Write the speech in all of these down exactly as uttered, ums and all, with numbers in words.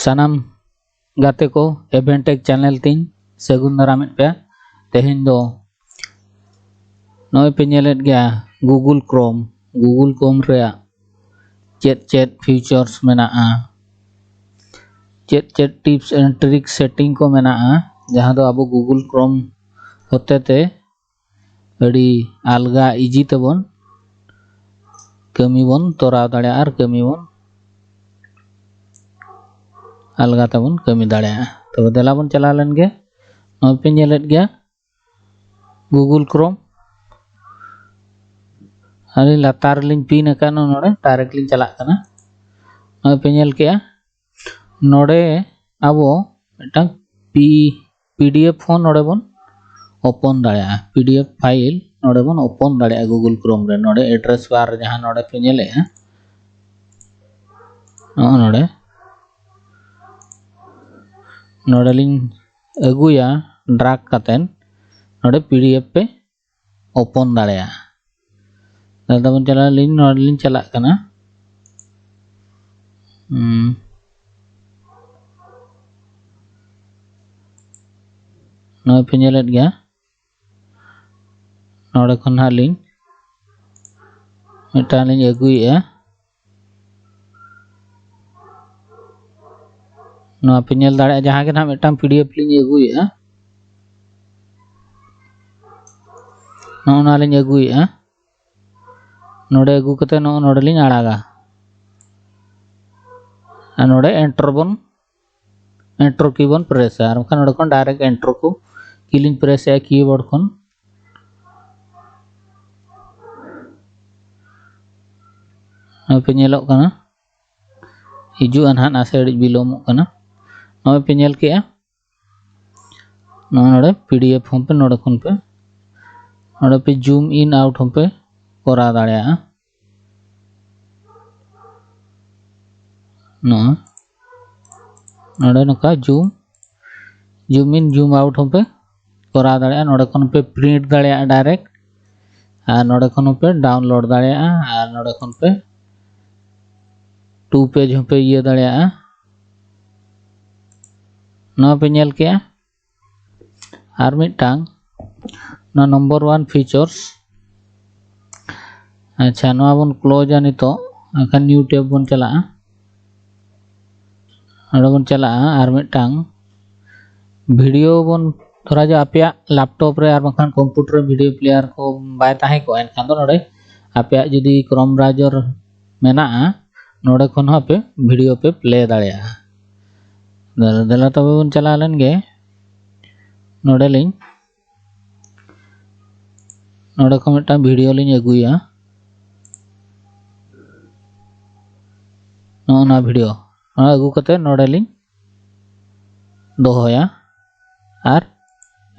ᱥᱟᱱᱟᱢ ᱜᱟᱛᱮ ᱠᱚ, ᱮᱵᱷᱮᱱᱴᱮᱠ ᱪᱮᱱᱮᱞ ᱛᱤᱧ ᱥᱟᱹᱜᱩᱱ ᱫᱟᱨᱟᱢᱮᱫ ᱯᱮᱭᱟ᱾ ᱛᱮᱦᱮᱧ ᱫᱚ ᱱᱚᱜᱼᱚᱭ ᱯᱮ ᱧᱮᱞᱮᱫ ᱜᱮᱭᱟ Google Chrome, Google Chrome ᱨᱮᱭᱟᱜ ᱪᱮᱫ ᱪᱮᱫ ᱯᱷᱤᱪᱟᱨᱥ ᱢᱮᱱᱟᱜᱼᱟ, ᱪᱮᱫ ᱪᱮᱫ ᱴᱤᱯᱥ ᱮᱱᱰ ᱴᱨᱤᱠ ᱥᱮᱴᱤᱝ ᱠᱚ ᱢᱮᱱᱟᱜᱼᱟ, ᱡᱟᱦᱟᱸ ᱫᱚ ᱟᱵᱚ Google Chrome ᱦᱚᱛᱮᱛᱮ ᱟᱹᱰᱤ ᱟᱞᱜᱟ ᱤᱡᱤ ᱛᱮᱵᱚᱱ ᱠᱟᱹᱢᱤ ᱵᱚᱱ ᱛᱚᱨᱟᱣ ᱫᱟᱲᱮᱭᱟᱜᱼᱟ ᱟᱨ ᱠᱟᱹᱢᱤ ᱵᱚᱱ ᱟᱞᱜᱟ ᱛᱮᱵᱚᱱ ᱠᱟᱹᱢᱤ ᱫᱟᱲᱮᱭᱟᱜᱼᱟ᱾ ᱛᱚᱵᱮ ᱫᱮᱞᱟ ᱵᱚᱱ ᱪᱟᱞᱟᱣ ᱞᱮᱱ ᱜᱮ᱾ ᱱᱚᱜᱼᱚᱭ ᱯᱮ ᱧᱮᱞᱮᱫ ᱜᱮᱭᱟ Google Chrome, ᱟᱹᱞᱤᱧ ᱞᱟᱛᱟᱨ ᱨᱮᱞᱤᱧ ᱯᱤᱱ ᱟᱠᱟᱫ, ᱱᱚᱰᱮ ᱰᱟᱭᱨᱮᱠᱴ ᱞᱤᱧ ᱪᱟᱞᱟᱜ ᱠᱟᱱᱟ᱾ ᱱᱚᱜᱼᱚᱭ ᱯᱮ ᱧᱮᱞ ᱠᱮᱜᱼᱟ, ᱱᱚᱰᱮ ᱟᱵᱚ ᱢᱤᱫᱴᱟᱝ ᱯᱤ ᱯᱤᱰᱤᱮᱯᱷ ᱦᱚᱸ ᱱᱚᱰᱮ ᱵᱚᱱ ᱳᱯᱮᱱ ᱫᱟᱲᱮᱭᱟᱜᱼᱟ᱾ ᱯᱤᱰᱤᱮᱯᱷ ᱯᱷᱟᱭᱤᱞ ᱱᱚᱰᱮ ᱵᱚᱱ ᱳᱯᱮᱱ ᱫᱟᱲᱮᱭᱟᱜᱼᱟ Google Chrome ᱨᱮ᱾ ᱱᱚᱰᱮ ᱮᱰᱨᱮᱥ ᱵᱟᱨ ᱨᱮ ᱡᱟᱦᱟᱸ ᱱᱚᱰᱮ ᱯᱮ ᱧᱮᱞᱮᱫᱼᱟ, ᱱᱚᱜᱼᱚ ᱱᱚᱰᱮ, ᱱᱚᱰᱮ ᱞᱤᱧ ᱟᱹᱜᱩᱭᱟ, ᱰᱨᱟᱜᱽ ᱠᱟᱛᱮᱫ ᱱᱚᱰᱮ ᱯᱤᱰᱤᱮᱯᱷ ᱯᱮ ᱳᱯᱮᱱ ᱫᱟᱲᱮᱭᱟᱜᱼᱟ᱾ ᱛᱟᱦᱞᱮ ᱛᱟᱵᱚᱱ ᱪᱟᱞᱟᱜᱼᱟ, ᱟᱹᱞᱤᱧ ᱱᱚᱰᱮ ᱞᱤᱧ ᱪᱟᱞᱟᱜ ᱠᱟᱱᱟ᱾ ᱦᱩᱸ᱾ ᱱᱚᱜᱼᱚᱭ ᱯᱮ ᱧᱮᱞᱮᱫ ᱜᱮᱭᱟ, ᱱᱚᱰᱮ ᱠᱷᱚᱱ ᱦᱟᱸᱜ ᱞᱤᱧ ᱢᱤᱫᱴᱟᱝ ᱞᱤᱧ ᱟᱹᱜᱩᱭᱮᱫᱼᱟ᱾ ᱱᱚᱣᱟ ᱯᱮ ᱧᱮᱞ ᱫᱟᱲᱮᱭᱟᱜᱼᱟ, ᱡᱟᱦᱟᱸ ᱜᱮ ᱱᱟᱦᱟᱜ ᱢᱤᱫᱴᱟᱝ ᱯᱤᱰᱤᱮᱯᱷ ᱞᱤᱧ ᱟᱹᱜᱩᱭᱮᱫᱼᱟ, ᱱᱚᱜᱼᱚ ᱱᱚᱣᱟ ᱞᱤᱧ ᱟᱹᱜᱩᱭᱮᱫᱼᱟ᱾ ᱱᱚᱰᱮ ᱟᱹᱜᱩ ᱠᱟᱛᱮ ᱱᱚᱜᱼᱚ ᱱᱚᱰᱮ ᱞᱤᱧ ᱟᱲᱟᱜᱟ᱾ ᱟᱨ ᱱᱚᱰᱮ ᱮᱱᱴᱟᱨ ᱵᱚᱱ, ᱮᱱᱴᱟᱨ ᱠᱤ ᱵᱚᱱ ᱯᱨᱮᱥᱟ, ᱟᱨ ᱵᱟᱝᱠᱷᱟᱱ ᱱᱚᱰᱮ ᱠᱷᱚᱱ ᱰᱟᱭᱨᱮᱠᱴ ᱮᱱᱴᱟᱨ ᱠᱚ ᱠᱤ ᱞᱤᱧ ᱯᱨᱮᱥᱮᱜᱼᱟ ᱠᱤᱵᱳᱨᱰ ᱠᱷᱚᱱ᱾ ᱱᱚᱜᱼᱚᱭ ᱯᱮ ᱧᱮᱞᱚᱜ ᱠᱟᱱᱟ, ᱦᱤᱡᱩᱜᱼᱟ ᱱᱟᱦᱟᱜ, ᱱᱟᱥᱮ ᱜᱷᱟᱹᱲᱤᱡ ᱵᱤᱞᱚᱢᱚᱜ ᱠᱟᱱᱟ᱾ ᱱᱚᱜᱼᱚᱭ ᱯᱮ ᱧᱮᱞ ᱠᱮᱜᱼᱟ, ᱱᱚᱜᱼᱚᱭ ᱱᱚᱰᱮ ᱯᱤᱰᱤᱮᱯᱷ ᱦᱚᱸ ᱯᱮ ᱱᱚᱰᱮ ᱠᱷᱚᱱ ᱯᱮ, ᱱᱚᱰᱮ ᱯᱮ ᱡᱩᱢ ᱤᱱ ᱟᱣᱩᱴ ᱦᱚᱸ ᱯᱮ ᱠᱚᱨᱟᱣ ᱫᱟᱲᱮᱭᱟᱜᱼᱟ᱾ ᱱᱚᱣᱟ ᱱᱚᱰᱮ ᱱᱚᱝᱠᱟ ᱡᱩᱢ, ᱡᱩᱢ ᱤᱱ ᱡᱩᱢ ᱟᱣᱩᱴ ᱦᱚᱸ ᱯᱮ ᱠᱚᱨᱟᱣ ᱫᱟᱲᱮᱭᱟᱜᱼᱟ᱾ ᱱᱚᱰᱮ ᱠᱷᱚᱱ ᱯᱮ ᱯᱨᱤᱱᱴ ᱫᱟᱲᱮᱭᱟᱜᱼᱟ ᱰᱟᱭᱨᱮᱠᱴ, ᱟᱨ ᱱᱚᱰᱮ ᱠᱷᱚᱱ ᱦᱚᱸ ᱯᱮ ᱰᱟᱣᱩᱱᱞᱳᱰ ᱫᱟᱲᱮᱭᱟᱜᱼᱟ, ᱟᱨ ᱱᱚᱰᱮ ᱠᱷᱚᱱ ᱯᱮ ᱴᱩ ᱯᱮᱡᱽ ᱦᱚᱸ ᱯᱮ ᱤᱭᱟᱹ ᱫᱟᱲᱮᱭᱟᱜᱼᱟ᱾ ᱱᱚᱣᱟ ᱯᱮ ᱧᱮᱞ ᱠᱮᱜᱼᱟ᱾ ᱟᱨ ᱢᱤᱫᱴᱟᱝ, ᱱᱚᱣᱟ number one features᱾ ᱟᱪᱪᱷᱟ, ᱱᱚᱣᱟ ᱵᱚᱱ ᱠᱞᱳᱡᱟ ᱱᱤᱛᱚᱜ᱾ ᱮᱱᱠᱷᱟᱱ new tab ᱵᱚᱱ ᱪᱟᱞᱟᱜᱼᱟ᱾ ᱚᱸᱰᱮ ᱵᱚᱱ ᱪᱟᱞᱟᱜᱼᱟ ᱟᱨ ᱢᱤᱫᱴᱟᱝ ᱵᱷᱤᱰᱤᱭᱳ ᱵᱚᱱ, ᱫᱷᱚᱨᱟ ᱡᱟᱣ ᱟᱯᱮᱭᱟᱜ ᱞᱮᱯᱴᱚᱯ ᱨᱮ ᱟᱨ ᱵᱟᱝᱠᱷᱟᱱ ᱠᱚᱢᱯᱤᱭᱩᱴᱟᱨ ᱨᱮ ᱵᱷᱤᱰᱤᱭᱳ ᱯᱞᱮᱭᱟᱨ ᱠᱚ ᱵᱟᱭ ᱛᱟᱦᱮᱸ ᱠᱚᱜᱼᱟ, ᱮᱱᱠᱷᱟᱱ ᱫᱚ ᱱᱚᱰᱮ ᱟᱯᱮᱭᱟᱜ ᱡᱩᱫᱤ ᱠᱨᱳᱢ ᱵᱨᱟᱣᱡᱟᱨ ᱢᱮᱱᱟᱜᱼᱟ, ᱱᱚᱰᱮ ᱠᱷᱚᱱ ᱦᱚᱸ ᱟᱯᱮ ᱵᱷᱤᱰᱤᱭᱳ ᱯᱮ ᱯᱞᱮ ᱫᱟᱲᱮᱭᱟᱜᱼᱟ᱾ ᱫᱮᱞᱟ, ᱫᱮᱞᱟ ᱛᱚᱵᱮ ᱵᱚᱱ ᱪᱟᱞᱟᱣ ᱞᱮᱱ ᱜᱮ᱾ ᱱᱚᱰᱮ ᱞᱤᱧ, ᱱᱚᱰᱮ ᱠᱷᱚᱱ ᱢᱤᱫᱴᱟᱝ ᱵᱷᱤᱰᱤᱭᱳ ᱞᱤᱧ ᱟᱹᱜᱩᱭᱟ᱾ ᱱᱚᱜᱼᱚ ᱱᱚᱣᱟ ᱵᱷᱤᱰᱤᱭᱳ, ᱱᱚᱣᱟ ᱟᱹᱜᱩ ᱠᱟᱛᱮ ᱱᱚᱰᱮ ᱞᱤᱧ ᱫᱚᱦᱚᱭᱟ ᱟᱨ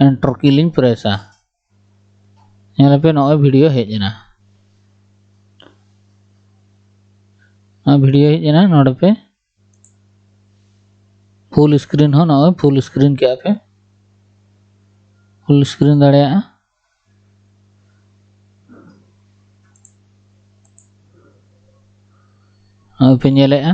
ᱮᱱᱴᱟᱨ ᱠᱤ ᱞᱤᱧ ᱯᱨᱮᱥᱟ᱾ ᱧᱮᱞ ᱯᱮ, ᱱᱚᱜᱼᱚᱭ ᱵᱷᱤᱰᱤᱭᱳ ᱦᱮᱡ ᱮᱱᱟ᱾ ᱱᱚᱣᱟ ᱵᱷᱤᱰᱤᱭᱳ ᱦᱮᱡ ᱮᱱᱟ, ᱱᱚᱰᱮ ᱯᱮ ᱯᱷᱩᱞ ᱥᱠᱨᱤᱱ ᱦᱚᱸ ᱱᱚᱜᱼᱚᱭ ᱯᱷᱩᱞ ᱥᱠᱨᱤᱱ ᱠᱮᱜᱼᱟ ᱯᱮ, ᱯᱷᱩᱞ ᱥᱠᱨᱤᱱ ᱫᱟᱲᱮᱭᱟᱜᱼᱟ᱾ ᱱᱚᱜᱼᱚᱭ ᱯᱮ ᱧᱮᱞᱮᱜᱼᱟ᱾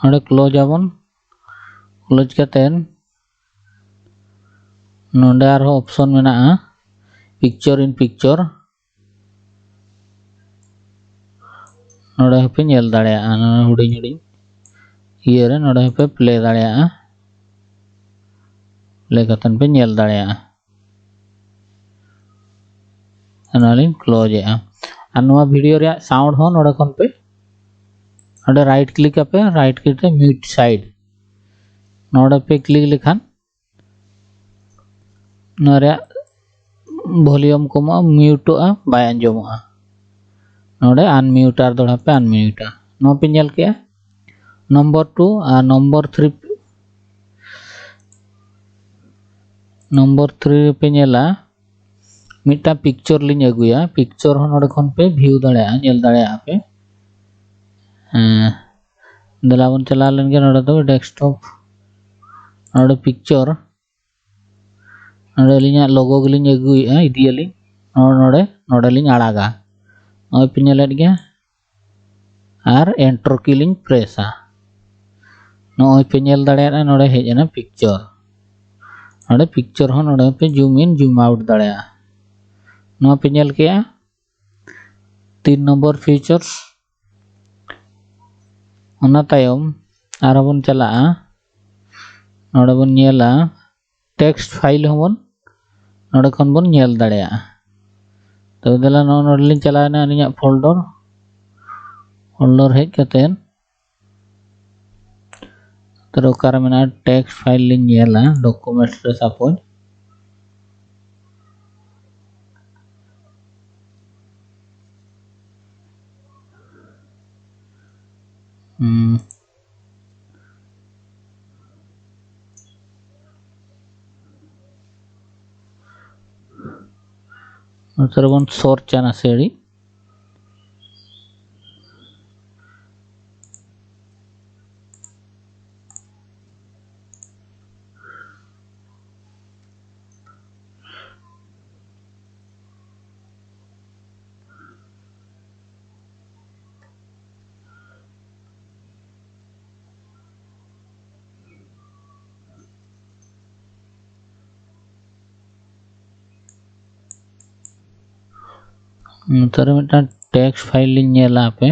ᱱᱚᱰᱮ ᱠᱞᱳᱡ ᱟᱵᱚᱱ᱾ ᱠᱞᱳᱡ ᱠᱟᱛᱮᱱ ᱱᱚᱰᱮ ᱟᱨᱦᱚᱸ ᱚᱯᱥᱚᱱ ᱢᱮᱱᱟᱜᱼᱟ, picture in picture᱾ ᱱᱚᱰᱮ ᱦᱚᱸᱯᱮ ᱧᱮᱞ ᱫᱟᱲᱮᱭᱟᱜᱼᱟ, ᱱᱚᱰᱮ ᱦᱩᱰᱤᱧ ᱦᱩᱰᱤᱧ ᱤᱭᱟᱹᱨᱮ ᱱᱚᱰᱮ ᱦᱚᱸᱯᱮ ᱯᱞᱮ ᱫᱟᱲᱮᱭᱟᱜᱼᱟ, ᱯᱞᱮ ᱠᱟᱛᱮᱱ ᱯᱮ ᱧᱮᱞ ᱫᱟᱲᱮᱭᱟᱜᱼᱟ᱾ ᱚᱱᱟᱞᱤᱧ ᱠᱞᱳᱡ ᱮᱜᱼᱟ᱾ ᱟᱨ ᱱᱚᱣᱟ ᱵᱷᱤᱰᱤᱭᱳ ᱨᱮᱭᱟᱜ ᱥᱟᱣᱩᱱᱰ ᱦᱚᱸ ᱱᱚᱰᱮ ᱠᱷᱚᱱ ᱯᱮ, ᱱᱚᱰᱮ ᱨᱟᱭᱤᱴ ᱠᱞᱤᱠ ᱟᱯᱮ, ᱨᱟᱭᱤᱴ ᱠᱞᱤᱠ ᱨᱮ ᱢᱤᱭᱩᱴ ᱥᱟᱭᱤᱰ, ᱱᱚᱰᱮ ᱯᱮ ᱠᱞᱤᱠ ᱞᱮᱠᱷᱟᱱ ᱱᱚᱣᱟ ᱨᱮᱭᱟᱜ ᱵᱷᱚᱞᱤᱭᱩᱢ ᱠᱚᱢᱚᱜᱼᱟ, ᱢᱤᱭᱩᱴᱚᱜᱼᱟ, ᱵᱟᱭ ᱟᱸᱡᱚᱢᱚᱜᱼᱟ᱾ ᱱᱚᱰᱮ ᱟᱱᱢᱤᱭᱩᱴ ᱟᱨ ᱫᱚᱦᱲᱟ ᱯᱮ ᱟᱱᱢᱤᱭᱩᱴᱟ᱾ ᱱᱚᱣᱟ ᱯᱮ ᱧᱮᱞ ᱠᱮᱜᱼᱟ᱾ ᱱᱚᱢᱵᱚᱨ ᱴᱩ ᱟᱨ ᱱᱚᱢᱵᱚᱨ ᱛᱷᱨᱤ, ᱱᱚᱢᱵᱚᱨ ᱛᱷᱨᱤ ᱨᱮᱯᱮ ᱧᱮᱞᱟ, ᱢᱤᱫᱴᱟᱝ ᱯᱤᱠᱪᱚᱨ ᱞᱤᱧ ᱟᱹᱜᱩᱭᱟ᱾ ᱯᱤᱠᱪᱚᱨ ᱦᱚᱸ ᱱᱚᱰᱮ ᱠᱷᱚᱱ ᱯᱮ ᱵᱷᱤᱭᱩ ᱫᱟᱲᱮᱭᱟᱜᱼᱟ, ᱧᱮᱞ ᱫᱟᱲᱮᱭᱟᱜᱼᱟ ᱯᱮ᱾ ᱦᱮᱸ, ᱫᱮᱞᱟ ᱵᱚᱱ ᱪᱟᱞᱟᱣ ᱞᱮᱱ ᱜᱮ ᱱᱚᱰᱮ ᱫᱚ ᱰᱮᱥᱠᱴᱚᱯ᱾ ᱱᱚᱰᱮ ᱯᱤᱠᱪᱚᱨ, ᱱᱚᱰᱮ ᱟᱹᱞᱤᱧᱟᱜ ᱞᱳᱜᱳ ᱜᱮᱞᱤᱧ ᱟᱹᱜᱩᱭᱮᱫᱼᱟ, ᱤᱫᱤᱭᱟᱞᱤᱧ ᱱᱚᱰᱮ, ᱱᱚᱰᱮ, ᱱᱚᱰᱮ ᱞᱤᱧ ᱟᱲᱟᱜᱟ᱾ ᱱᱚᱜᱼᱚᱭ ᱯᱮ ᱧᱮᱞᱮᱫ ᱜᱮᱭᱟ, ᱟᱨ ᱮᱱᱴᱟᱨ ᱠᱤ ᱞᱤᱧ ᱯᱨᱮᱥᱟ᱾ ᱱᱚᱜᱼᱚᱭ ᱯᱮ ᱧᱮᱞ ᱫᱟᱲᱮᱭᱟᱜᱼᱟ, ᱱᱚᱰᱮ ᱦᱮᱡ ᱮᱱᱟ ᱯᱤᱠᱪᱚᱨ᱾ ᱱᱚᱰᱮ ᱯᱤᱠᱪᱚᱨ ᱦᱚᱸ ᱱᱚᱰᱮ ᱯᱮ ᱡᱩᱢ ᱤᱱ ᱡᱩᱢ ᱟᱣᱩᱴ ᱫᱟᱲᱮᱭᱟᱜᱼᱟ᱾ ᱱᱚᱣᱟ ᱯᱮ ᱧᱮᱞ ᱠᱮᱜᱼᱟ, ᱛᱤᱱ ᱱᱚᱢᱵᱚᱨ ᱯᱷᱤᱪᱟᱨᱥ᱾ ᱚᱱᱟ ᱛᱟᱭᱚᱢ ᱟᱨᱦᱚᱸ ᱵᱚᱱ ᱪᱟᱞᱟᱜᱼᱟ, ᱱᱚᱰᱮ ᱵᱚᱱ ᱧᱮᱞᱟ ᱴᱮᱠᱥᱴ ᱯᱷᱟᱭᱤᱞ ᱦᱚᱸᱵᱚᱱ ᱱᱚᱰᱮ ᱠᱷᱚᱱ ᱵᱚᱱ ᱧᱮᱞ ᱫᱟᱲᱮᱭᱟᱜᱼᱟ᱾ ᱛᱚᱵᱮ ᱫᱮᱞᱟ ᱱᱚᱜᱼᱚ ᱱᱚᱰᱮ ᱞᱤᱧ ᱪᱟᱞᱟᱣᱮᱱᱟ ᱟᱹᱞᱤᱧᱟᱜ ᱯᱷᱳᱞᱰᱚᱨ, ᱯᱷᱳᱞᱰᱚᱨ ᱦᱮᱡ ᱠᱟᱛᱮᱫ ᱛᱚᱵᱮ ᱚᱠᱟᱨᱮ ᱢᱮᱱᱟᱜᱼᱟ ᱴᱮᱠᱥᱴ ᱯᱷᱟᱭᱤᱞ ᱞᱤᱧ ᱧᱮᱞᱟ, ᱰᱚᱠᱩᱢᱮᱱᱴᱥ ᱨᱮ ᱥᱟᱯᱳᱡᱽ᱾ ᱦᱩᱸ᱾ ᱱᱚᱛᱮ ᱨᱮᱵᱚᱱ ᱥᱚᱨᱪᱟ ᱱᱟᱥᱮ ᱟᱹᱲᱤ᱾ ᱱᱚᱛᱮ ᱨᱮ ᱢᱤᱫᱴᱟᱝ ᱴᱮᱠᱥᱴ ᱯᱷᱟᱭᱤᱞ ᱞᱤᱧ ᱧᱮᱞᱟ ᱦᱟᱯᱮ᱾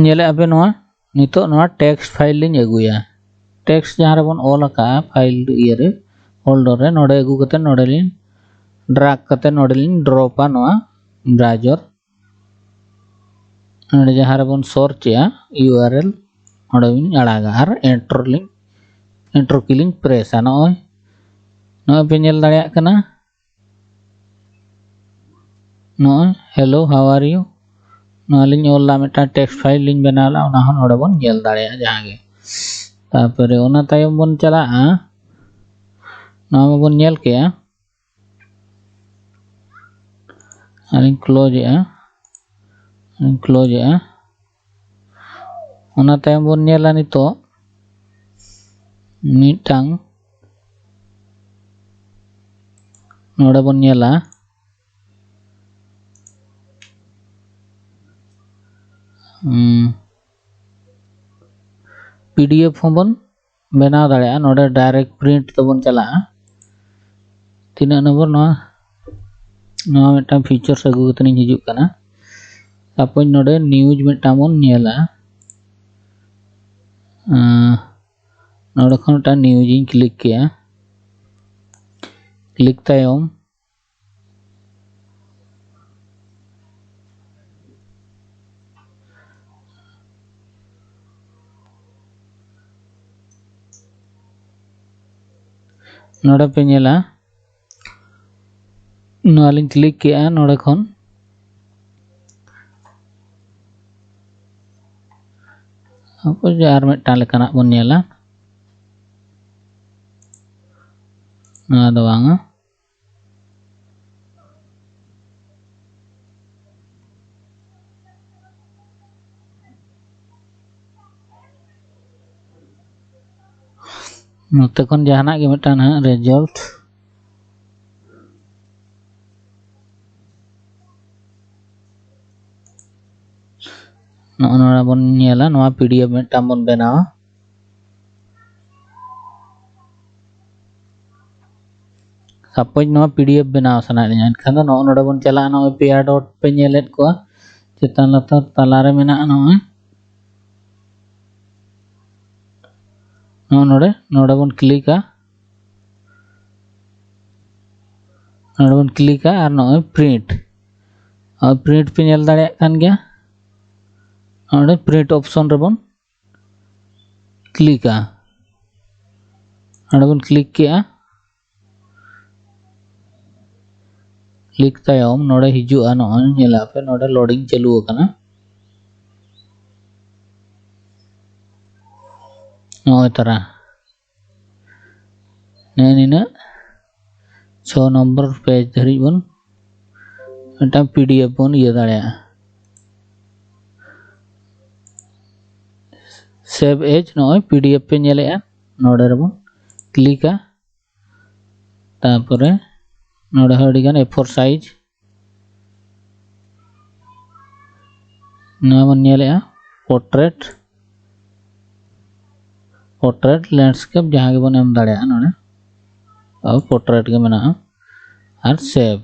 ᱧᱮᱞᱮᱫᱼᱟ ᱯᱮ ᱱᱚᱣᱟ, ᱱᱤᱛᱚᱜ ᱱᱚᱣᱟ ᱴᱮᱠᱥᱴ ᱯᱷᱟᱭᱤᱞ ᱞᱤᱧ ᱟᱹᱜᱩᱭᱟ᱾ ᱴᱮᱠᱥᱴ ᱡᱟᱦᱟᱸ ᱨᱮᱵᱚᱱ ᱚᱞ ᱟᱠᱟᱫᱼᱟ ᱯᱷᱟᱭᱤᱞ ᱤᱭᱟᱹ ᱨᱮ, ᱯᱷᱳᱞᱰᱚᱨ ᱨᱮ, ᱱᱚᱰᱮ ᱟᱹᱜᱩ ᱠᱟᱛᱮ ᱱᱚᱰᱮ ᱞᱤᱧ ᱰᱨᱟᱜ ᱠᱟᱛᱮ ᱱᱚᱰᱮ ᱞᱤᱧ ᱰᱨᱚᱯᱟ ᱱᱚᱣᱟ ᱵᱨᱟᱣᱡᱟᱨ᱾ ᱱᱚᱰᱮ ᱡᱟᱦᱟᱸ ᱨᱮᱵᱚᱱ ᱥᱚᱨᱪ ᱮᱜᱼᱟ ᱤᱭᱩ ᱟᱨ ᱮᱞ, ᱚᱸᱰᱮ ᱵᱤᱱ ᱟᱲᱟᱜᱟ ᱟᱨ ᱮᱱᱴᱟᱨ ᱞᱤᱧ, ᱮᱱᱴᱟᱨ ᱠᱤ ᱞᱤᱧ ᱯᱨᱮᱥᱟ᱾ ᱱᱚᱜᱼᱚᱭ, ᱱᱚᱜᱼᱚᱭ ᱯᱮ ᱧᱮᱞ ᱫᱟᱲᱮᱭᱟᱜ ᱠᱟᱱᱟ, ᱱᱚᱜᱼᱚᱭ hello how are you, ᱱᱚᱣᱟ ᱞᱤᱧ ᱚᱞ ᱞᱮᱫᱼᱟ, ᱢᱤᱫᱴᱟᱝ ᱴᱮᱠᱥᱴ ᱯᱷᱟᱭᱤᱞ ᱞᱤᱧ ᱵᱮᱱᱟᱣ ᱞᱮᱫᱼᱟ, ᱚᱱᱟ ᱦᱚᱸ ᱱᱚᱰᱮ ᱵᱚᱱ ᱧᱮᱞ ᱫᱟᱲᱮᱭᱟᱜᱼᱟ ᱡᱟᱦᱟᱸ ᱜᱮ᱾ ᱛᱟᱨᱯᱚᱨᱮ ᱚᱱᱟ ᱛᱟᱭᱚᱢ ᱵᱚᱱ ᱪᱟᱞᱟᱜᱼᱟ, ᱱᱚᱣᱟ ᱢᱟᱵᱚᱱ ᱧᱮᱞ ᱠᱮᱜᱼᱟ, ᱟᱨᱤᱧ ᱠᱞᱳᱡᱽ ᱮᱜᱼᱟ, ᱟᱨᱤᱧ ᱠᱞᱳᱡᱽ ᱮᱜᱼᱟ᱾ ᱚᱱᱟ ᱛᱟᱭᱚᱢ ᱵᱚᱱ ᱧᱮᱞᱟ ᱱᱤᱛᱚᱜ ᱢᱤᱫᱴᱟᱝ, ᱱᱚᱰᱮ ᱵᱚᱱ ᱧᱮᱞᱟ ᱯᱤ ᱰᱤ ᱮᱯᱷ ᱦᱚᱸᱵᱚᱱ ᱵᱮᱱᱟᱣ ᱫᱟᱲᱮᱭᱟᱜᱼᱟ᱾ ᱱᱚᱰᱮ direct print ᱛᱮᱵᱚᱱ ᱪᱟᱞᱟᱜᱼᱟ᱾ ᱛᱤᱱᱟᱹᱜ ᱱᱚᱢᱵᱚᱨ ᱱᱚᱣᱟ? ᱱᱚᱣᱟ ᱢᱤᱫᱴᱟᱝ features ᱟᱹᱜᱩ ᱠᱟᱛᱮ ᱤᱧ ᱦᱤᱡᱩᱜ ᱠᱟᱱᱟ᱾ ᱛᱟᱨᱯᱚᱨ ᱱᱚᱰᱮ news ᱢᱤᱫᱴᱟᱝ ᱵᱚᱱ ᱧᱮᱞᱟ᱾ ᱟᱸ, ᱱᱚᱰᱮ ᱠᱷᱚᱱ ᱢᱤᱫᱴᱟᱝ news ᱤᱧ click ᱠᱮᱜᱼᱟ᱾ Click ᱛᱟᱭᱚᱢ ᱱᱚᱰᱮ ᱯᱮ ᱧᱮᱞᱟ, ᱱᱚᱣᱟ ᱞᱤᱧ click ᱠᱮᱜᱼᱟ ᱱᱚᱰᱮ ᱠᱷᱚᱱ᱾ ᱛᱟᱨᱯᱚᱨ ᱡᱮ ᱟᱨ ᱢᱤᱫᱴᱟᱝ ᱞᱮᱠᱟᱱᱟᱜ ᱵᱚᱱ ᱧᱮᱞᱟ, ᱱᱚᱣᱟ ᱫᱚ ᱵᱟᱝᱟ᱾ ᱱᱚᱛᱮ ᱠᱷᱚᱱ ᱡᱟᱦᱟᱱᱟᱜ ᱜᱮ ᱢᱤᱫᱴᱟᱝ ᱱᱟᱦᱟᱜ result, ᱱᱚᱜᱼᱚ ᱱᱚᱰᱮ ᱵᱚᱱ ᱧᱮᱞᱟ, ᱱᱚᱣᱟ ᱯᱤ ᱰᱤ ᱮᱯᱷ ᱢᱤᱫᱴᱟᱝ ᱵᱚᱱ ᱵᱮᱱᱟᱣᱟ᱾ Suppose ᱱᱚᱣᱟ ᱯᱤ ᱰᱤ ᱮᱯᱷ ᱵᱮᱱᱟᱣ ᱥᱟᱱᱟᱭᱮᱫ ᱞᱤᱧᱟ, ᱮᱱᱠᱷᱟᱱ ᱫᱚ ᱱᱚᱜᱼᱚ ᱱᱚᱰᱮ ᱵᱚᱱ ᱪᱟᱞᱟᱜᱼᱟ᱾ ᱱᱚᱜᱼᱚᱭ ᱯᱮᱭᱟ dot ᱯᱮ ᱧᱮᱞᱮᱫ ᱠᱚᱣᱟ, ᱪᱮᱛᱟᱱ ᱞᱟᱛᱟᱨ ᱛᱟᱞᱟᱨᱮ ᱢᱮᱱᱟᱜᱼᱟ᱾ ᱱᱚᱜᱼᱚᱭ ᱱᱚᱜᱼᱚ ᱱᱚᱰᱮ, ᱱᱚᱰᱮ ᱵᱚᱱ clickᱟ, ᱱᱚᱰᱮ ᱵᱚᱱ clickᱟ ᱟᱨ ᱱᱚᱜᱼᱚᱭ print, ᱱᱚᱜᱼᱚᱭ print ᱯᱮ ᱧᱮᱞ ᱫᱟᱲᱮᱭᱟᱜ ᱠᱟᱱ ᱜᱮᱭᱟ᱾ ᱱᱚᱰᱮ print option ᱨᱮᱵᱚᱱ clickᱟ, ᱱᱚᱰᱮ ᱵᱚᱱ click ᱠᱮᱜᱼᱟ᱾ Click ᱛᱟᱭᱚᱢ ᱱᱚᱰᱮ ᱦᱤᱡᱩᱜᱼᱟ, ᱱᱚᱜᱼᱚᱭ ᱧᱮᱞᱟ ᱯᱮ ᱱᱚᱰᱮ loading ᱪᱟᱹᱞᱩ ᱟᱠᱟᱱᱟ᱾ ᱱᱚᱜᱼᱚᱭ ᱛᱟᱨᱟ ᱱᱮᱜᱼᱮ ᱱᱤᱱᱟᱹᱜ ᱪᱷᱚ ᱱᱚᱢᱵᱚᱨ page ᱫᱷᱟᱹᱨᱤᱡ ᱵᱚᱱ ᱢᱤᱫᱴᱟᱝ ᱯᱤ ᱰᱤ ᱮᱯᱷ ᱵᱚᱱ ᱤᱭᱟᱹ ᱫᱟᱲᱮᱭᱟᱜᱼᱟ᱾ save as, ᱱᱚᱜᱼᱚᱭ P D F ᱯᱮ ᱧᱮᱞᱮᱜᱼᱟ, ᱱᱚᱰᱮ ᱨᱮᱵᱚᱱ ᱠᱞᱤᱠᱟ᱾ ᱛᱟᱨᱯᱚᱨᱮ ᱱᱚᱰᱮ ᱦᱚᱸ ᱟᱹᱰᱤᱜᱟᱱ A four size, ᱱᱚᱣᱟ ᱵᱚᱱ ᱧᱮᱞᱮᱜᱼᱟ, portrait, portrait, landscape, ᱡᱟᱦᱟᱸ ᱜᱮᱵᱚᱱ ᱮᱢ ᱫᱟᱲᱮᱭᱟᱜᱼᱟ᱾ ᱱᱚᱰᱮ ᱟᱵᱚ portrait ᱜᱮ ᱢᱮᱱᱟᱜᱼᱟ᱾ ᱟᱨ save᱾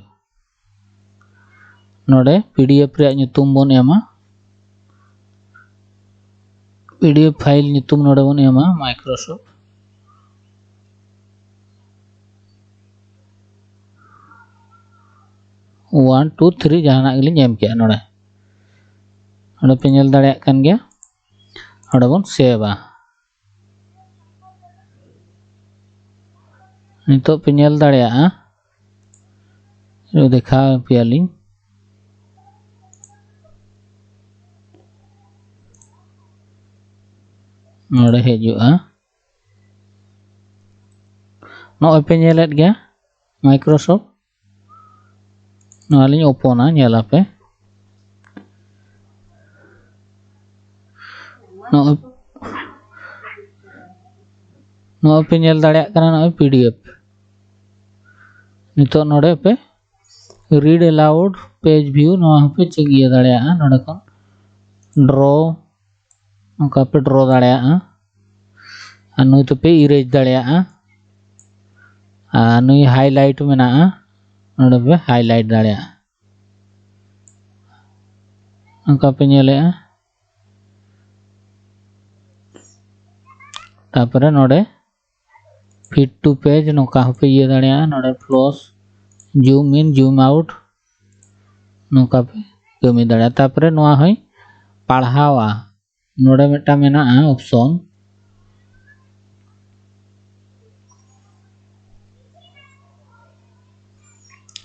ᱱᱚᱰᱮ P D F ᱨᱮᱭᱟᱜ ᱧᱩᱛᱩᱢ ᱵᱚᱱ ᱮᱢᱟ, P D F file ᱧᱩᱛᱩᱢ ᱱᱚᱰᱮ ᱵᱚᱱ ᱮᱢᱟ Microsoft one two three, ᱡᱟᱦᱟᱱᱟᱜ ᱜᱮᱞᱤᱧ ᱮᱢ ᱠᱮᱜᱼᱟ᱾ ᱱᱚᱰᱮ, ᱱᱚᱰᱮ ᱯᱮ ᱧᱮᱞ ᱫᱟᱲᱮᱭᱟᱜ ᱠᱟᱱ ᱜᱮᱭᱟ, ᱱᱚᱰᱮ ᱵᱚᱱ ᱥᱮᱵᱷᱟ᱾ ᱱᱤᱛᱚᱜ ᱯᱮ ᱧᱮᱞ ᱫᱟᱲᱮᱭᱟᱜᱼᱟ, ᱫᱮᱠᱷᱟᱣ ᱯᱮᱭᱟᱞᱤᱧ, ᱱᱚᱰᱮ ᱦᱤᱡᱩᱜᱼᱟ᱾ ᱱᱚᱜᱼᱚᱭ ᱯᱮ ᱧᱮᱞᱮᱫ ᱜᱮᱭᱟ Microsoft᱾ ᱱᱚᱣᱟ ᱞᱤᱧ ᱳᱯᱚᱱᱟ, ᱧᱮᱞᱟᱯᱮ᱾ ᱱᱚᱜᱼᱚᱭ, ᱱᱚᱜᱼᱚᱭ ᱯᱮ ᱧᱮᱞ ᱫᱟᱲᱮᱭᱟᱜ ᱠᱟᱱᱟ, ᱱᱚᱜᱼᱚᱭ P D F᱾ ᱱᱤᱛᱚᱜ ᱱᱚᱰᱮ ᱯᱮ read aloud page view, ᱱᱚᱣᱟ ᱦᱚᱸᱯᱮ ᱪᱮᱠ ᱤᱭᱟᱹ ᱫᱟᱲᱮᱭᱟᱜᱼᱟ᱾ ᱱᱚᱰᱮ ᱠᱷᱚᱱ draw, ᱱᱚᱝᱠᱟ ᱯᱮ draw ᱫᱟᱲᱮᱭᱟᱜᱼᱟ, ᱟᱨ ᱱᱩᱭ ᱛᱮᱯᱮ erase ᱫᱟᱲᱮᱭᱟᱜᱼᱟ, ᱟᱨ ᱱᱩᱭ highlight ᱢᱮᱱᱟᱜᱼᱟ, ᱱᱚᱰᱮ ᱯᱮ highlight ᱫᱟᱲᱮᱭᱟᱜᱼᱟ᱾ ᱱᱚᱝᱠᱟ ᱯᱮ ᱧᱮᱞᱮᱜᱼᱟ᱾ ᱛᱟᱨᱯᱚᱨᱮ ᱱᱚᱰᱮ fit to page, ᱱᱚᱝᱠᱟ ᱦᱚᱸᱯᱮ ᱤᱭᱟᱹ ᱫᱟᱲᱮᱭᱟᱜᱼᱟ᱾ ᱱᱚᱰᱮ plus, zoom in, zoom out, ᱱᱚᱝᱠᱟ ᱯᱮ ᱠᱟᱹᱢᱤ ᱫᱟᱲᱮᱭᱟᱜᱼᱟ᱾ ᱛᱟᱨᱯᱚᱨᱮ ᱱᱚᱣᱟ ᱦᱚᱸᱭ ᱯᱟᱲᱦᱟᱣᱟ᱾ ᱱᱚᱰᱮ ᱢᱤᱫᱴᱟᱝ ᱢᱮᱱᱟᱜᱼᱟ option,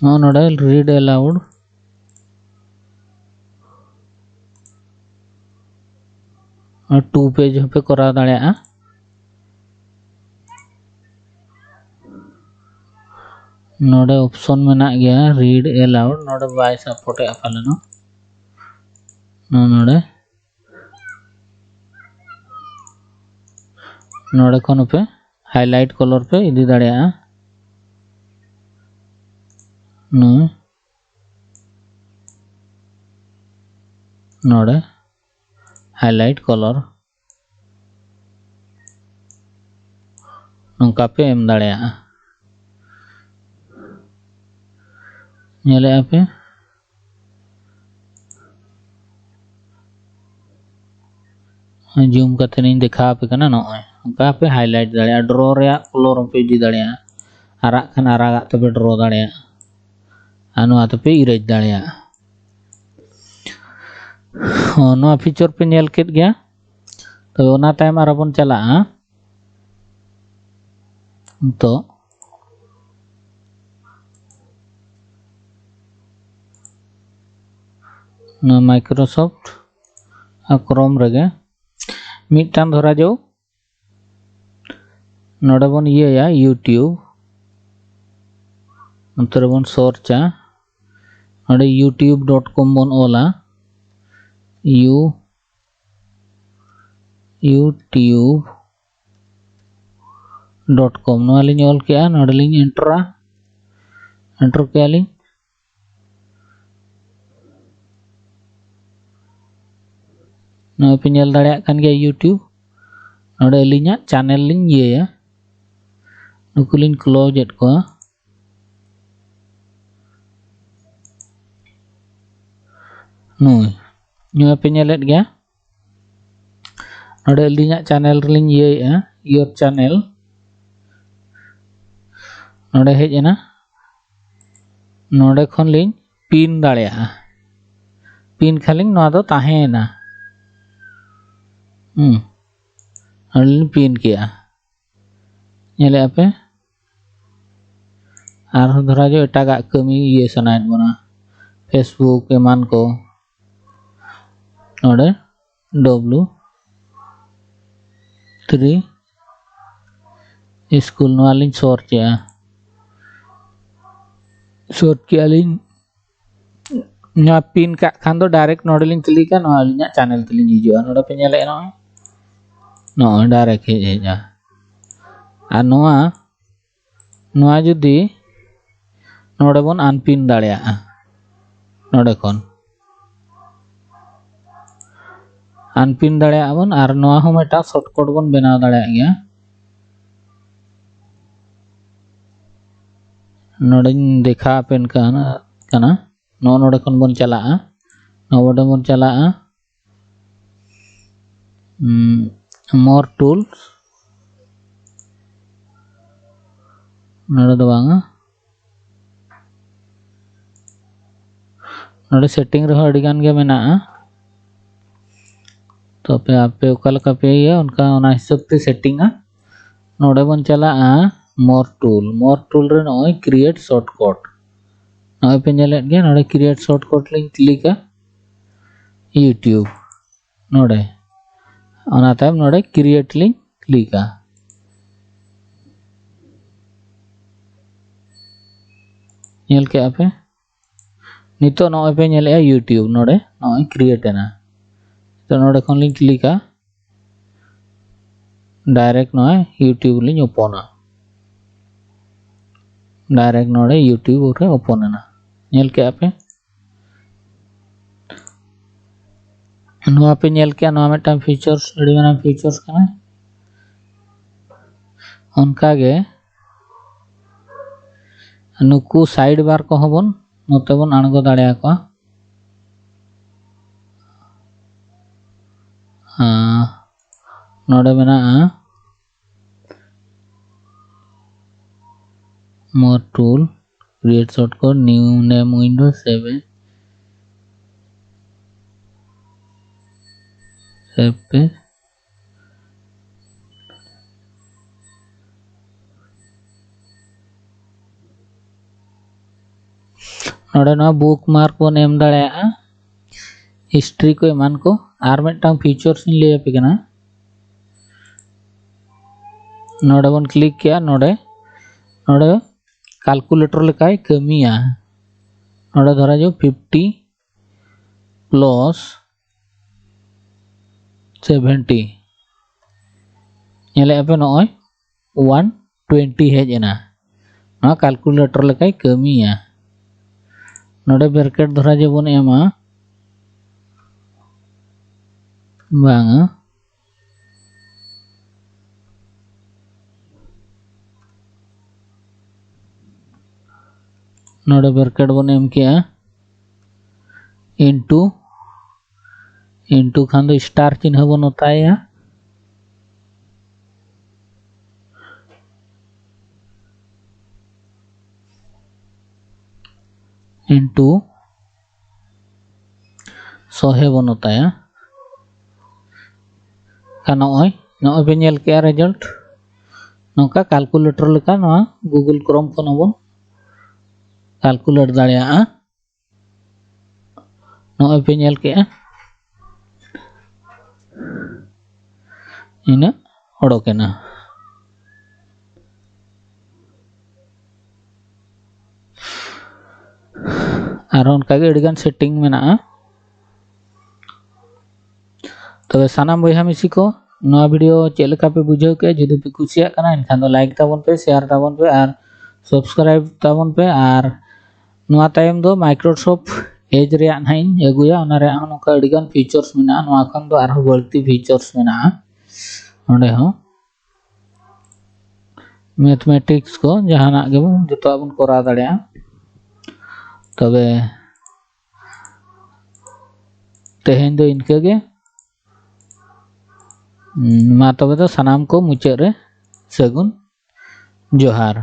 ᱱᱚᱜᱼᱚ ᱱᱚᱰᱮ read aloud, ᱟᱨ two page ᱦᱚᱸᱯᱮ ᱠᱚᱨᱟᱣ ᱫᱟᱲᱮᱭᱟᱜᱼᱟ᱾ ᱱᱚᱰᱮ option ᱢᱮᱱᱟᱜ ᱜᱮᱭᱟ read aloud, ᱱᱚᱰᱮ ᱵᱟᱭ support ᱮᱫᱼᱟ ᱯᱟᱞᱮᱱᱚᱜ, ᱱᱚᱜᱼᱚ ᱱᱚᱰᱮ ᱱᱚᱰᱮ ᱠᱷᱚᱱ ᱯᱮ highlight color ᱯᱮ ᱤᱫᱤ ᱫᱟᱲᱮᱭᱟᱜᱼᱟ᱾ ᱱᱩᱭ ᱱᱚᱰᱮ highlight color ᱱᱚᱝᱠᱟ ᱯᱮ ᱮᱢ ᱫᱟᱲᱮᱭᱟᱜᱼᱟ᱾ ᱧᱮᱞᱮᱜᱼᱟ ᱯᱮ, zoom ᱠᱟᱛᱮ ᱤᱧ ᱫᱮᱠᱷᱟᱣ ᱟᱯᱮ ᱠᱟᱱᱟ᱾ ᱱᱚᱜᱼᱚᱭ ᱚᱱᱠᱟ ᱯᱮ highlight ᱫᱟᱲᱮᱭᱟᱜᱼᱟ᱾ Draw ᱨᱮᱭᱟᱜ color ᱦᱚᱸᱯᱮ ᱤᱫᱤ ᱫᱟᱲᱮᱭᱟᱜᱼᱟ᱾ ᱟᱨᱟᱜ ᱠᱷᱟᱱ ᱟᱨᱟᱜᱟᱜ ᱛᱮᱯᱮ draw ᱫᱟᱲᱮᱭᱟᱜᱼᱟ, ᱟᱨ ᱱᱚᱣᱟ ᱛᱮᱯᱮ erase ᱫᱟᱲᱮᱭᱟᱜᱼᱟ᱾ ᱦᱚᱸ, ᱱᱚᱣᱟ feature ᱯᱮ ᱧᱮᱞ ᱠᱮᱫ ᱜᱮᱭᱟ᱾ ᱛᱚᱵᱮ ᱚᱱᱟ ᱛᱟᱭᱚᱢ ᱟᱨᱚ ᱵᱚᱱ ᱪᱟᱞᱟᱜᱼᱟ᱾ ᱱᱤᱛᱚᱜ ᱱᱚᱣᱟ Microsoft ᱟᱨ Chrome ᱨᱮᱜᱮ ᱢᱤᱫᱴᱟᱝ ᱫᱷᱚᱨᱟ ᱡᱟᱣ ᱱᱚᱰᱮ ᱵᱚᱱ ᱤᱭᱟᱹᱭᱟ YouTube, ᱱᱚᱛᱮ ᱨᱮᱵᱚᱱ searchᱟ᱾ ᱱᱚᱰᱮ youtube dot com ᱵᱚᱱ ᱚᱞᱟ᱾ U YouTube dot com, ᱱᱚᱣᱟ ᱞᱤᱧ ᱚᱞ ᱠᱮᱜᱼᱟ᱾ ᱱᱚᱰᱮ ᱞᱤᱧ enterᱟ᱾ Enter ᱠᱮᱜᱼᱟ ᱞᱤᱧ᱾ ᱱᱚᱜᱼᱚᱭ ᱯᱮ ᱧᱮᱞ ᱫᱟᱲᱮᱭᱟᱜ ᱠᱟᱱ ᱜᱮᱭᱟ YouTube᱾ ᱱᱚᱰᱮ ᱟᱹᱞᱤᱧᱟᱜ channel ᱞᱤᱧ ᱤᱭᱟᱹᱭᱟ᱾ ᱱᱩᱠᱩ ᱞᱤᱧ close ᱮᱫ ᱠᱚᱣᱟ᱾ ᱱᱩᱭ, ᱱᱚᱣᱟ ᱯᱮ ᱧᱮᱞᱮᱫ ᱜᱮᱭᱟ᱾ ᱱᱚᱰᱮ ᱟᱹᱞᱤᱧᱟᱜ channel ᱨᱮᱞᱤᱧ ᱤᱭᱟᱹᱭᱮᱫᱼᱟ, your channel᱾ ᱱᱚᱰᱮ ᱦᱮᱡ ᱮᱱᱟ᱾ ᱱᱚᱰᱮ ᱠᱷᱚᱱ ᱞᱤᱧ pin ᱫᱟᱲᱮᱭᱟᱜᱼᱟ᱾ Pin ᱠᱷᱟᱱ ᱞᱤᱧ ᱱᱚᱣᱟ ᱫᱚ ᱛᱟᱦᱮᱸᱭᱮᱱᱟ᱾ ᱦᱩᱸ, ᱱᱚᱰᱮ ᱞᱤᱧ pin ᱠᱮᱜᱼᱟ᱾ ᱧᱮᱞᱮᱜᱼᱟ ᱯᱮ? ᱟᱨᱦᱚᱸ ᱫᱷᱚᱨᱟ ᱡᱚ ᱮᱴᱟᱜᱟᱜ ᱠᱟᱹᱢᱤ ᱤᱭᱟᱹ ᱥᱟᱱᱟᱭᱮᱫ ᱵᱚᱱᱟ, Facebook ᱮᱢᱟᱱ ᱠᱚ᱾ ᱱᱚᱰᱮ W three school, ᱱᱚᱣᱟ ᱞᱤᱧ searchᱮᱜᱼᱟ᱾ Search ᱠᱮᱜᱼᱟ ᱞᱤᱧ, ᱱᱚᱣᱟ pin ᱠᱟᱜ ᱠᱷᱟᱱ ᱫᱚ direct ᱱᱚᱰᱮ ᱞᱤᱧ clickᱟ, ᱱᱚᱣᱟ ᱟᱹᱞᱤᱧᱟᱜ channel ᱛᱮᱞᱤᱧ ᱦᱤᱡᱩᱜᱼᱟ᱾ ᱱᱚᱰᱮ ᱯᱮ ᱧᱮᱞᱮᱫᱼᱟ ᱱᱚᱜᱼᱚᱭ ᱱᱚᱜᱼᱚᱭ direct ᱦᱮᱡ ᱦᱮᱡᱼᱟ᱾ ᱟᱨ ᱱᱚᱣᱟ ᱱᱚᱣᱟ ᱡᱩᱫᱤ ᱱᱚᱰᱮ ᱵᱚᱱ unpin ᱫᱟᱲᱮᱭᱟᱜᱼᱟ, ᱱᱚᱰᱮ ᱠᱷᱚᱱ unpin ᱫᱟᱲᱮᱭᱟᱜᱼᱟ ᱵᱚᱱ᱾ ᱟᱨ ᱱᱚᱣᱟ ᱦᱚᱸ ᱢᱤᱫᱴᱟᱝ shortcut ᱵᱚᱱ ᱵᱮᱱᱟᱣ ᱫᱟᱲᱮᱭᱟᱜ ᱜᱮᱭᱟ᱾ ᱱᱚᱰᱮᱧ ᱫᱮᱠᱷᱟᱣ ᱟᱯᱮ ᱠᱟᱱᱟ, ᱠᱟᱱᱟ᱾ ᱱᱚᱜᱼᱚ ᱱᱚᱰᱮ ᱠᱷᱚᱱ ᱵᱚᱱ ᱪᱟᱞᱟᱜᱼᱟ, ᱱᱚᱰᱮ ᱵᱚᱱ ᱪᱟᱞᱟᱜᱼᱟ, more tools, ᱱᱚᱰᱮ ᱫᱚ ᱵᱟᱝᱟ, ᱱᱚᱰᱮ setting ᱨᱮᱦᱚᱸ ᱟᱹᱰᱤ ᱜᱟᱱ ᱜᱮ ᱢᱮᱱᱟᱜᱼᱟ᱾ ᱛᱚᱵᱮ ᱟᱯᱮ ᱚᱠᱟ ᱞᱮᱠᱟ ᱯᱮ ᱤᱭᱟᱹᱭᱟ, ᱚᱱᱠᱟ ᱚᱱᱟ ᱦᱤᱥᱟᱹᱵ ᱛᱮ settingᱟ᱾ ᱱᱚᱰᱮ ᱵᱚᱱ ᱪᱟᱞᱟᱜᱼᱟ more tool, more tool ᱨᱮ ᱱᱚᱜᱼᱚᱭ create shortcut, ᱱᱚᱜᱼᱚᱭ ᱯᱮ ᱧᱮᱞᱮᱫ ᱜᱮᱭᱟ, ᱱᱚᱰᱮ create shortcut ᱞᱤᱧ clickᱟ, YouTube ᱱᱚᱰᱮ, ᱚᱱᱟ ᱛᱟᱭᱚᱢ ᱱᱚᱰᱮ create ᱞᱤᱧ clickᱟ᱾ ᱧᱮᱞ ᱠᱮᱜᱼᱟ ᱯᱮ, ᱱᱤᱛᱚᱜ ᱱᱚᱜᱼᱚᱭ ᱯᱮ ᱧᱮᱞᱮᱜᱼᱟ YouTube, ᱱᱚᱰᱮ ᱱᱚᱜᱼᱚᱭ create ᱮᱱᱟ᱾ ᱛᱚ ᱱᱚᱰᱮ ᱠᱷᱚᱱ ᱞᱤᱧ clickᱟ, direct ᱱᱚᱜᱼᱚᱭ YouTube ᱞᱤᱧ openᱟ, direct ᱱᱚᱰᱮ YouTube ᱨᱮ open ᱮᱱᱟ᱾ ᱧᱮᱞ ᱠᱮᱜᱼᱟ ᱯᱮ, ᱱᱚᱣᱟ ᱯᱮ ᱧᱮᱞ ᱠᱮᱜᱼᱟ, ᱱᱚᱣᱟ ᱢᱤᱫᱴᱟᱝ features, ᱟᱹᱰᱤ ᱢᱟᱨᱟᱝ features ᱠᱟᱱᱟ᱾ ᱚᱱᱠᱟᱜᱮ ᱱᱩᱠᱩ side bar ᱠᱚᱦᱚᱸ ᱵᱚᱱ ᱱᱚᱛᱮ ᱵᱚᱱ ᱟᱬᱜᱚ ᱫᱟᱲᱮᱭᱟᱠᱚᱣᱟ᱾ ᱟᱸ, ᱱᱚᱰᱮ ᱢᱮᱱᱟᱜᱼᱟ more tool, create shortcut, new name window, save, save ᱯᱮ᱾ ᱱᱚᱰᱮ ᱱᱚᱣᱟ bookmark ᱵᱚᱱ ᱮᱢ ᱫᱟᱲᱮᱭᱟᱜᱼᱟ, history ᱠᱚ ᱮᱢᱟᱱ ᱠᱚ᱾ ᱟᱨ ᱢᱤᱫᱴᱟᱝ features ᱤᱧ ᱞᱟᱹᱭ ᱟᱯᱮ ᱠᱟᱱᱟ, ᱱᱚᱰᱮ ᱵᱚᱱ click ᱠᱮᱜᱼᱟ, ᱱᱚᱰᱮ ᱱᱚᱰᱮ calculator ᱞᱮᱠᱟᱭ ᱠᱟᱹᱢᱤᱭᱟ᱾ ᱱᱚᱰᱮ ᱫᱷᱚᱨᱟ ᱡᱟᱣ fifty plus seventy, ᱧᱮᱞᱮᱫᱼᱟ ᱯᱮ, ᱱᱚᱜᱼᱚᱭ ᱚᱣᱟᱱ ᱴᱩᱭᱮᱱᱴᱤ ᱦᱮᱡ ᱮᱱᱟ᱾ ᱱᱚᱣᱟ ᱠᱟᱞᱠᱩᱞᱮᱴᱚᱨ ᱞᱮᱠᱟᱭ ᱠᱟᱹᱢᱤᱭᱟ᱾ ᱱᱚᱰᱮ ᱵᱨᱮᱠᱮᱴ ᱫᱷᱟᱨᱟ ᱡᱮᱵᱚᱱ ᱮᱢᱟ, ᱵᱟᱝᱟ, ᱱᱚᱰᱮ ᱵᱨᱮᱠᱮᱴ ᱵᱚᱱ ᱮᱢ ᱠᱮᱜᱼᱟ, ᱤᱱᱴᱩ, ᱤᱱᱴᱩ ᱠᱷᱟᱱ ᱫᱚ ᱥᱴᱟᱨ ᱪᱤᱱᱦᱟᱹ ᱵᱚᱱ ᱚᱛᱟᱭᱟ᱾ ᱤᱱᱴᱩ ᱥᱚᱦᱮ ᱵᱚᱱ ᱚᱛᱟᱭᱟ᱾ ᱠᱷᱟᱱ ᱱᱚᱜᱼᱚᱭ, ᱱᱚᱜᱼᱚᱭ ᱯᱮ ᱧᱮᱞ ᱠᱮᱜᱼᱟ ᱨᱮᱡᱟᱞᱴ᱾ ᱱᱚᱝᱠᱟ ᱠᱟᱞᱠᱩᱞᱮᱴᱚᱨ ᱞᱮᱠᱟ ᱱᱚᱣᱟ ᱜᱩᱜᱩᱞ ᱠᱨᱳᱢ ᱠᱷᱚᱱ ᱦᱚᱸᱵᱚᱱ ᱠᱟᱞᱠᱩᱞᱮᱴ ᱫᱟᱲᱮᱭᱟᱜᱼᱟ᱾ ᱱᱚᱜᱼᱚᱭ ᱯᱮ ᱧᱮᱞ ᱠᱮᱜᱼᱟ, ᱤᱱᱟᱹᱜ ᱚᱰᱚᱠᱮᱱᱟ᱾ ᱟᱨ ᱚᱱᱠᱟᱜᱮ ᱟᱹᱰᱤᱜᱟᱱ ᱥᱮᱴᱤᱝ ᱢᱮᱱᱟᱜᱼᱟ᱾ ᱛᱚᱵᱮ ᱥᱟᱱᱟᱢ ᱵᱚᱭᱦᱟ ᱢᱤᱥᱤ ᱠᱚ, ᱱᱚᱣᱟ ᱵᱷᱤᱰᱤᱭᱳ ᱪᱮᱫ ᱞᱮᱠᱟ ᱯᱮ ᱵᱩᱡᱷᱟᱹᱣ ᱠᱮᱜᱼᱟ? ᱡᱩᱫᱤ ᱯᱮ ᱠᱩᱥᱤᱭᱟᱜ ᱠᱟᱱᱟ, ᱮᱱᱠᱷᱟᱱ ᱫᱚ ᱞᱟᱭᱤᱠ ᱛᱟᱵᱚᱱ ᱯᱮ, ᱥᱮᱭᱟᱨ ᱛᱟᱵᱚᱱ ᱯᱮ ᱟᱨ ᱥᱟᱵᱥᱠᱨᱟᱭᱤᱵ ᱛᱟᱵᱚᱱ ᱯᱮ᱾ ᱟᱨ ᱱᱚᱣᱟ ᱛᱟᱭᱚᱢ ᱫᱚ ᱢᱟᱭᱠᱨᱳᱥᱚᱯᱷᱴ ᱮᱡᱽ ᱨᱮᱭᱟᱜ ᱱᱟᱦᱟᱜ ᱤᱧ ᱟᱹᱜᱩᱭᱟ᱾ ᱚᱱᱟ ᱨᱮᱭᱟᱜ ᱦᱚᱸ ᱱᱚᱝᱠᱟ ᱟᱹᱰᱤᱜᱟᱱ ᱯᱷᱤᱪᱟᱨᱥ ᱢᱮᱱᱟᱜᱼᱟ, ᱱᱚᱣᱟ ᱠᱷᱚᱱ ᱫᱚ ᱟᱨᱦᱚᱸ ᱵᱟᱹᱲᱛᱤ ᱯᱷᱤᱪᱟᱨᱥ ᱢᱮᱱᱟᱜᱼᱟ ᱚᱸᱰᱮ ᱦᱚᱸ᱾ ᱢᱮᱛᱷᱢᱮᱴᱤᱠᱥ ᱠᱚ ᱡᱟᱦᱟᱱᱟᱜ ᱜᱮᱵᱚᱱ, ᱡᱚᱛᱚᱣᱟᱜ ᱵᱚᱱ ᱠᱚᱨᱟᱣ ᱫᱟᱲᱮᱭᱟᱜᱼᱟ᱾ ᱛᱚᱵᱮ ᱛᱮᱦᱮᱧ ᱫᱚ ᱤᱱᱠᱟᱹ ᱜᱮ᱾ ᱢᱟ ᱛᱚᱵᱮ ᱫᱚ ᱥᱟᱱᱟᱢ ᱠᱚ ᱢᱩᱪᱟᱹᱫ ᱨᱮ ᱥᱟᱹᱜᱩᱱ ᱡᱚᱦᱟᱨ᱾